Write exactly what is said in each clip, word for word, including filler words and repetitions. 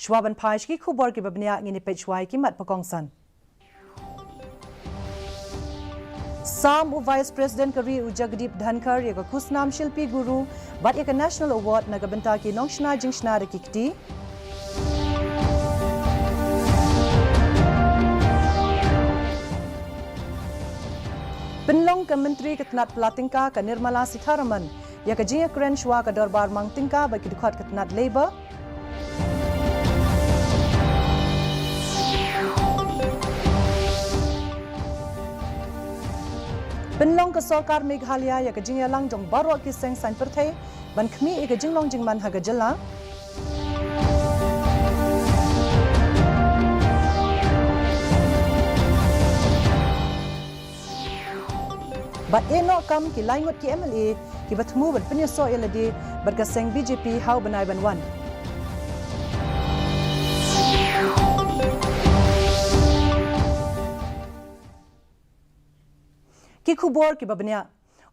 Shuwa ban phai sha ki khubor kiba bniah, ngin ïa peit shuwa ïa ki mat ba kongsan. Sam u Vice President ka ri u Jagdeep Dhankhar ïa ka khusnam Shilpi Guru bad ïa ka National Award na ka bynta ki nongshna jingshna da ki kti. Pynlong ka Myntri ka tnat pla tyngka ka Nirmala Sitharaman ïa ka jingïakren shuwa ka dorbar mang tyngka bad ki dkhot ka tnat Labour. Pynlong ka sorkar Meghalaya ïa ka jingïalang jong baroh ki seng saiñ pyrthei ban khmih ïa ka jinglong jingman ha ka jylla. Bad ïeh noh kam ki lai ngut ki M L A kiba thmu ban pynïasoh ïa lade bad ka seng B J P ha u bnai ban wan. Ki khubor kiba bniah.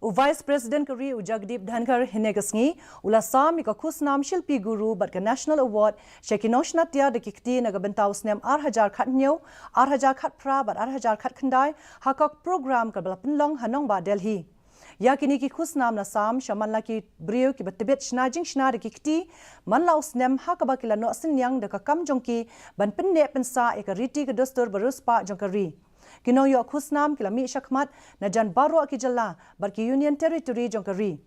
U Vice President ka ri u Jagdeep Dhankhar hynne ka sngi u la sam ïa ka khusnam Shilpi Guru bad ka National Award sha ki nongshna tiar da ki kti na ka bynta u snem ar hajar khathynñiew, ar hajar khatphra bad ar hajar khatkhyndai ha ka program kaba la pynlong ha nongbah Delhi. Ïa kine ki khusnam la sam sha man la ki briew kiba tbit shna jingshna da ki kti man la u snem ha kaba ki la noh synñiang da ka kam jong ki ban pynneh pynsah ïa ka riti ka dustur ba riewspah jong ka ri. Ki nongïoh khusnam ki la mih shakhmat na jan baroh ki jylla bad ki Union Territory jong ka ri.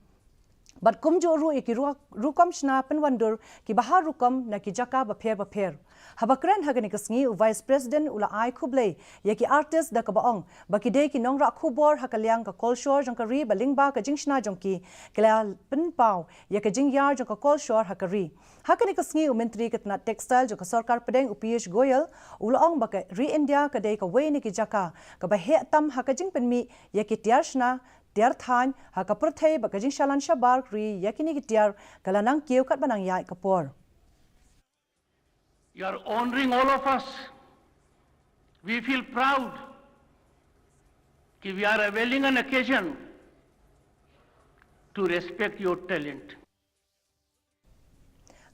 Bad kumjuh ruh ïa ki ru-, rukom shna pynwandur kiba ha rukom na ki jaka bapher bapher. Haba kren ha kane ka sngi u Vice President u la ai khublei ïa ki artist da kaba ong ba ki dei ki nongrah khubor ha ka liang ka kolshor jong ka ri ba lyngba ka jingshna jong ki, ki la pynpaw ïa ka jingïar jong ka kolshor ha ka ri. Ha kane ka sngi u Myntri ka tnat Textile jong ka Sorkar Pdeng u Piyush Goyal u la ong ba ka ri India ka dei kawei na ki jaka kaba heh tam ha ka jingpynmih ïa ki tiar shna, tiar thaiñ ha ka pyrthei bad ka jingshalan shabar ri ïa kine ki tiar ka la nang kiew katba nang ïaid ka por. You are honoring all of us. We feel proud ki we are availing an occasion to respect your talent.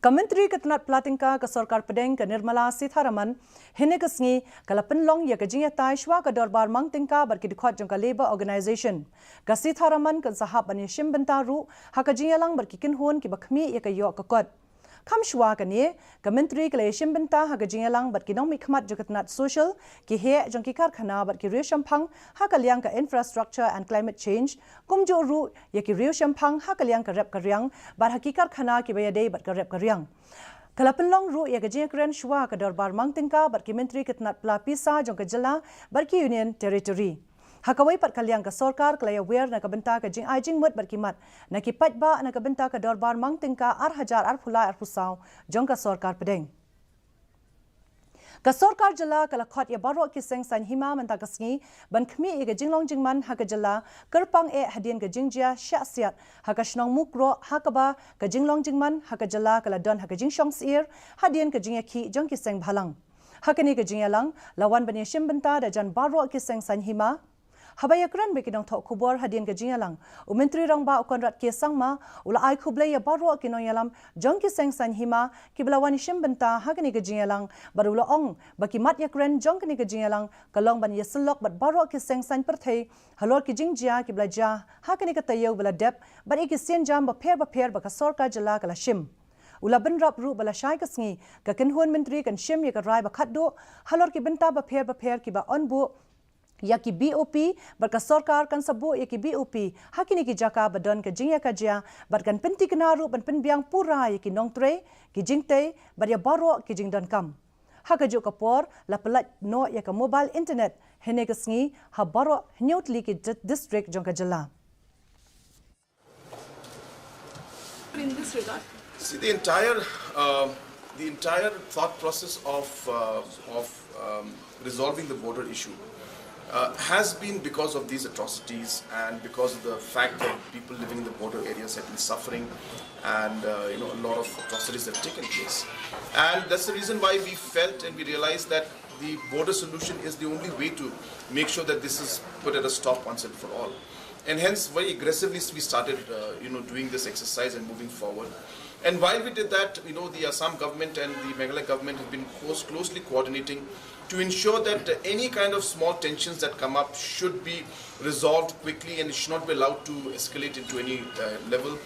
Ka Myntri ka tnat pla tyngka ka Sorkar Pdeng ka Nirmala Sitharaman hynne ka sngi ka la pynlong ïa ka jingïatai shuwa ka dorbar mang tyngka bad ki dkhot jong ka Labour Organisation. Ka Sitharaman kan sa hap ban ïashim bynta ruh ha ka jingïalang bad ki kynhun kiba khmih ïa ka ïoh ka kot. Kham shuwa kane, ka Myntri ka la ïashim bynta ha ka jingïalang bad ki nongmihkhmat jong ka tnat social, ki heh jong ki karkhana bad ki riewshemphang ha ka liang ka infrastructure and climate change, kumjuh ruh ïa ki riewshemphang ha ka liang ka rep ka riang bad ha ki karkhana kiba ïadei bad ka rep ka riang. Ka la pynlong ruh ïa ka jingïakren shuwa ka dorbar mang tyngka bad ki Myntri ka tnat pla pisa jong ka jylla bad ki Union Territory. Ha kawei pat ka liang ka sorkar ka la ïawer na ka bynta ka jingai jingmut bad ki mat na ki paidbah na ka bynta ka dorbar mang tyngka ar hajar arphew lai arphew saw jong ka Sorkar Pdeng. Ka Sorkar Jylla ka la khot ïa baroh ki seng saiñ hima mynta ka sngi ban khmih ïa ka jinglong jingman ha ka jylla kyrpang eh hadien ka jingjia shah siat ha ka shnong Mukroh ha kaba ka jinglong jingman ha ka jylla ka la don ha ka jingshong syier hadien ka jingïakhih jong ki seng bhalang. Ha kane ka jingïalang la wan ban ïashim bynta da jan baroh ki seng saiñ hima. Haba ïakren bad ki nongthoh khubor hadien ka jingïalang, u Myntri Rangbah u Conrad K Sangma u la ai khublei ïa baroh ki nongïalam jong ki seng saiñ hima kiba la wan ïashim bynta ha kane ka jingïalang bad u la ong ba ki mat ïakren jong kane ka jingïalang ka long ban ïasyllok bad baroh ki seng saiñ pyrthei halor ki jingjia kiba la jia ha kane ka taïew ba la dep bad ïa ki sienjam bapher bapher ba ka sorkar jylla ka la shim. U la bynrap ruh ba lashai ka sngi ka kynhun myntri kan shim ïa ka rai ba khatduh halor ki bynta bapher bapher kiba on buh ïa ki B O P bad ka sorkar kan sa buh ïa ki B O P ha kine ki jaka ba don ka jingïakajia bad kan pynthikna ruh ban pynbiang pura ïa ki nongtrei, ki jingtei bad ïa baroh ki jingdonkam. Ha kajuh ka por la pyllait noh ïa ka mobile internet hynne ka sngi ha baroh hynñiew tylli ki di-, district jong ka jylla. In this regard? See, the entire, uh, the entire thought process of, uh, of, um, resolving the border issue, uh, has been because of these atrocities and because of the fact that people living in the border areas have been suffering and, uh, you know, a lot of atrocities have taken place. And that's the reason why we felt and we realized that the border solution is the only way to make sure that this is put at a stop once and for all. And hence, very aggressively, we started, uh, you know, doing this exercise and moving forward. And while we did that, you know, the Assam government and the Meghalaya government have been close, closely coordinating to ensure that, uh, any kind of small tensions that come up should be resolved quickly and it should not be allowed to escalate into any, uh, level.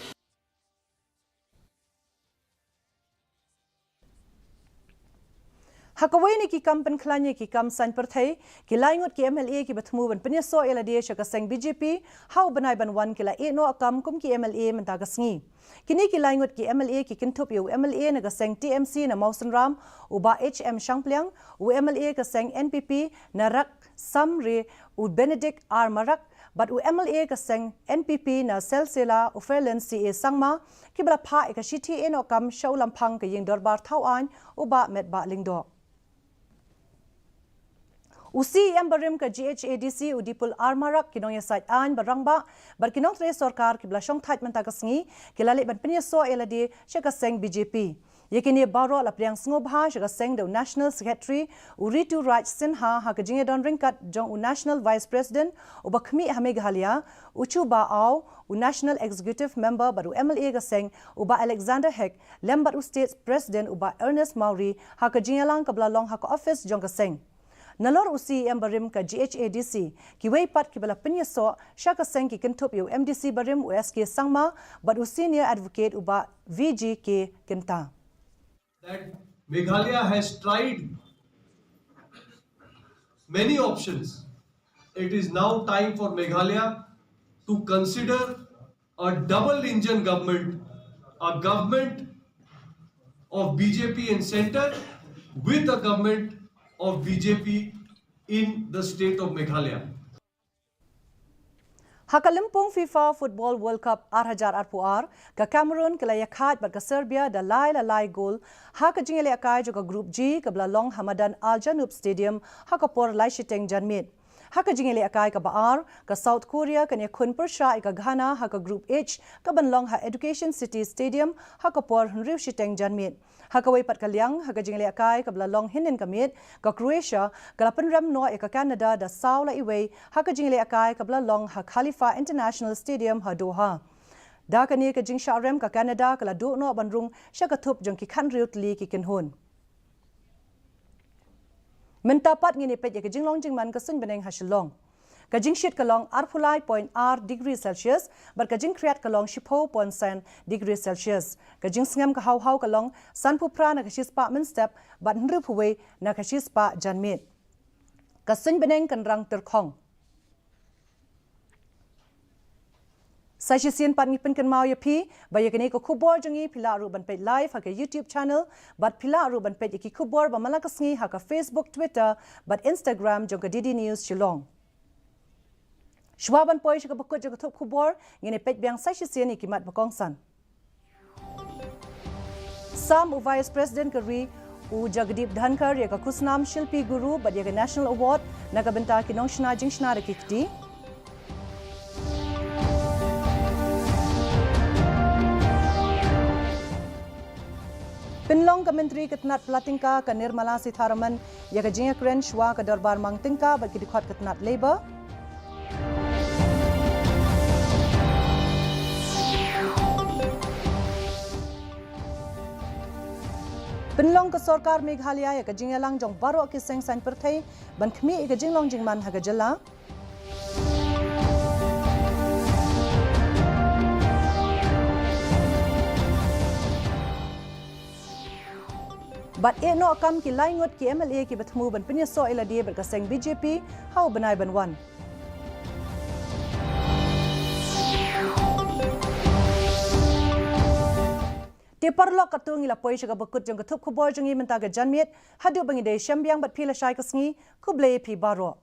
Ha kawei na ki kam pynkhlaiñ ïa ki kam saiñ pyrthei, ki lai ngut ki M L A kiba thmu ban pynïasoh ïa lade sha ka seng B J P ha u bnai ban wan ki la ïeh noh kam kum ki M L A mynta ka sngi. Kine ki lai ngut ki M L A ki kynthup ïa u M L A na ka seng T M C na Mawsynram, u Bah H M Shangpliang, u M L A ka seng N P P na Rakksamre, u Benedict R Marak, bad u M L A ka seng N P P na Silsila, u Fairlynn C A Sangma, kiba la phah ïa ka shithi ïeh noh kam sha u Lamphang ka ïing dorbar thawaiñ, u Bah Metbah Lyngdoh. U C E M barim ka G H A D C, u Dipul R Marak, ki nongïasaid aiñ ba rangbah bad ki nongtrei sorkar kiba la shongthait mynta ka sngi, ki la leit ban pynïasoh ïa lade sha ka seng B J P. Ïa kine baroh la pdiang sngewbha sha ka seng da u National Secretary, u Rituraj Sinha, ha ka jingïadon ryngkat jong u National Vice President uba khmih ha Meghalaya, u Chuba Aw, u National Executive Member bad u M L A ka seng, u Bah Alexander Hek, lem bad u State President, u Bah Ernest Mawrie, ha ka jingïalang kaba la long ha ka ophis jong ka seng. Nalor u C E M barim ka G H A D C, kiwei pat kiba la pynïasoh sha ka seng ki kynthup ïa u M D C barim, u S K Sangma, bad u Senior Advocate, u Bah V G K Kynta. That Meghalaya has tried many options. It is now time for Meghalaya to consider a double engine government, a government of B J P in center with a government of B J P in the state of Meghalaya. Ha ka lympung FIFA Football World Cup ar hajar arphew ar, ka Cameroon ka la ïakhaid bad ka Serbia da lai la lai gol ha ka jingïalehkai jong ka Group G kaba la long ha madan Al Janoub Stadium ha ka por lai shiteng janmiet. Ha ka jingïalehkai kaba ar, ka South Korea kan ïakhun pyrshah ïa ka Ghana ha ka Group H kaban long ha Education City Stadium ha ka por hynriew shiteng janmiet. Ha kawei pat ka liang, ha ka jingïalehkai kaba la long hynnin ka miet, ka Croatia ka la pynrem noh ïa ka Canada da saw la iwei ha ka jingïalehkai kaba la long ha Khalifa International Stadium ha Doha. Da kane ka jingshah rem, ka Canada ka la duh noh ban rung sha ka thup jong ki khathynriew tylli ki kynhun. Mynta pat ngin ïa peit ïa ka jinglong jingman ka suiñ bneng ha Shillong. Ka jingshit ka long arphew lai point ar degree Celsius, bad ka jingkhriat ka long shiphew point san degree Celsius. Ka jingsngem ka haw haw ka long sanphew phra na ka shispah mynstep, bad hynriewphew wei na ka shispah janmiet. Ka suiñ bneng kan rang tyrkhong. Sa shisien pat ngi pynkynmaw ïa phi ba ïa kane ka khubor jong ngi phi lah ruh ban peit live ha ka YouTube channel, bad phi lah ruh ban peit ïa ki khubor ba man la ka sngi ha ka Facebook, Twitter bad Instagram jong ka D D News Shillong. Shuwa ban poi sha kaba kut jong ka thup khubor, ngin ïa peit biang sa shisien ïa ki mat ba kongsan. Sam u Vice President ka ri, u Jagdeep Dhankhar, ïa ka khusnam Shilpi Guru bad ïa ka National Award na ka bynta ki nongshna jingshna da ki kti. Pynlong ka Myntri ka tnat pla tyngka, ka Nirmala Sitharaman, ïa ka jingïakren shuwa ka dorbar mang tyngka bad ki dkhot ka tnat Labour. Pynlong ka sorkar Meghalaya ïa ka jingïalang jong baroh ki seng saiñ pyrthei ban khmih ïa ka jinglong jingman ha ka jylla. Bad ïeh noh kam ki lai ngut ki M L A kiba thmu ban pynïasoh ïa lade bad ka seng B J P ha u bnai ban wan. Te paralok, katto ngi la poi sha kaba kut jong ka thup khubor jong ngi mynta ka janmiet. Haduh ba ngin ïashem biang bad phi lashai ka sngi, khublei phi baroh.